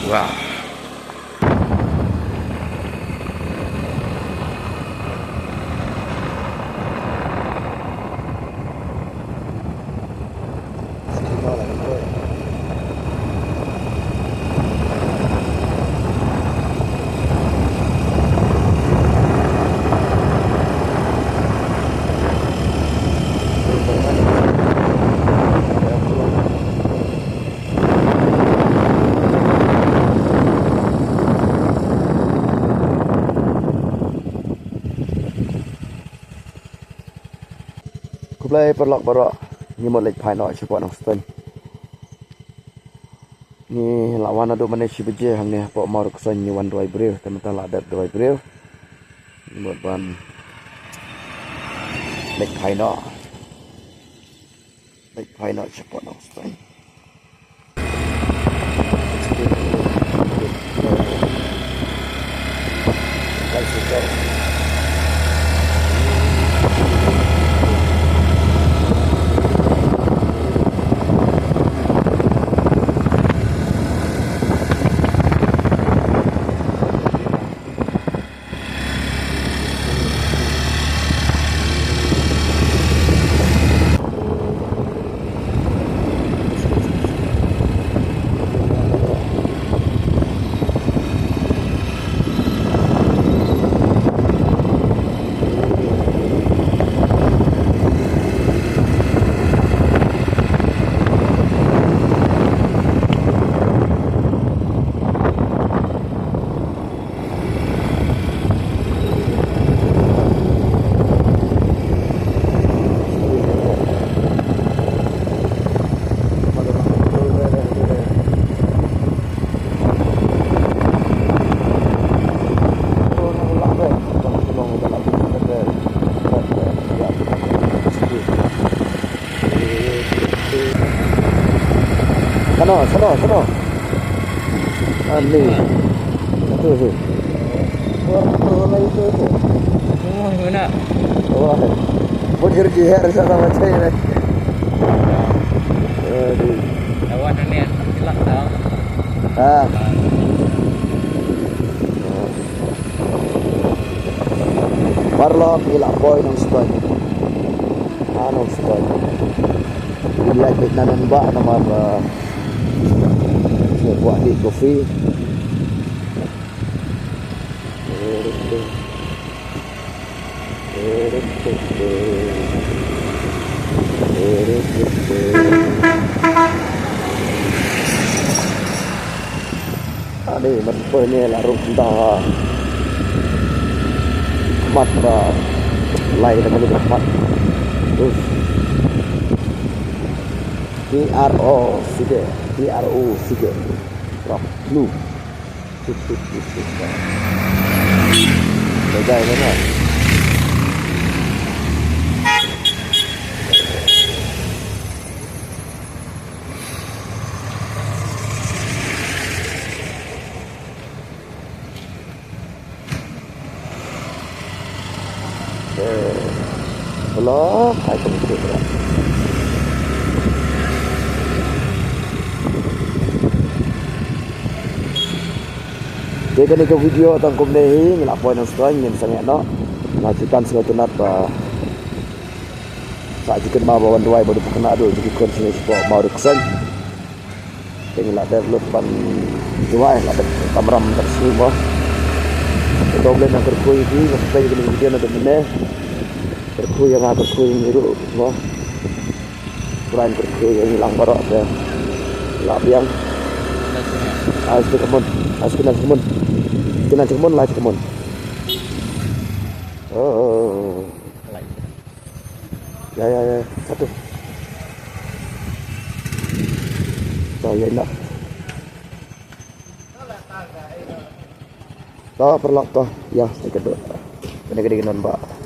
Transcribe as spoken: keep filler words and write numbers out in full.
Wah. Khublei paralok baroh, ngi mut leit phai noh shapoh Nongstoiñ. Ngi la wan naduh mynne shi baje hangne hapoh Mawryngksoiñ, ngi wan duwai briew, te mynta la dep duwai briew. Ngi mut ban leit phai noh. Leit phai noh shapoh Nongstoiñ. Sano, sano, sano. Ani. Satu tu. Satu lagi tu tu. Oh, mana? Wah. Buat kerja hari sama saya ni. Aduh. Lawan ni, hilang dah. Ah. Paralok, ngi la poi Nongstoiñ. Ah, Nongstoiñ. Ngi la poi na nongbah namar, ah, ngi kwah dih kopi. Ani, man poi ne la ruk da. Mat ba. Lai da mali da mat. Uf. T R O sige. T R O sige. Rock. Lu. Tut, tut, tut, tut. Bye bye, bye bye. Eh, belum, hai, kau betul, bro. Te kane ka video tang kumne hi, ngi la poi Nongstoiñ, ngin sa ngeit noh. Nga shu tan sngewtynnat ba sa jingkynmaw ba wan duwai ba dei pynkylla duh jingkyrkhu sha ngi shapoh Mawryngksoiñ. Te ngi la dep lut ban duwai, la dep kamram dep sngewbha. Te to Blei un kyrkhu ïa phi, nga pynlong ïa kane ka video naduh mynne. Kyrkhu ïa nga, kyrkhu ïa ngi ruh mo. Kyrkhu ïa ngi lang baroh te la biang. Ai, shu kumne, ai, shu kumne, shu kumne. Shu kumne, shu kumne, lai shu kumne. Oh. Ya, ya, ya. Satu. To, ïa, ïa. To, paralok to. Ïa, ïa ka dei. Kane ka dei ka nongbah.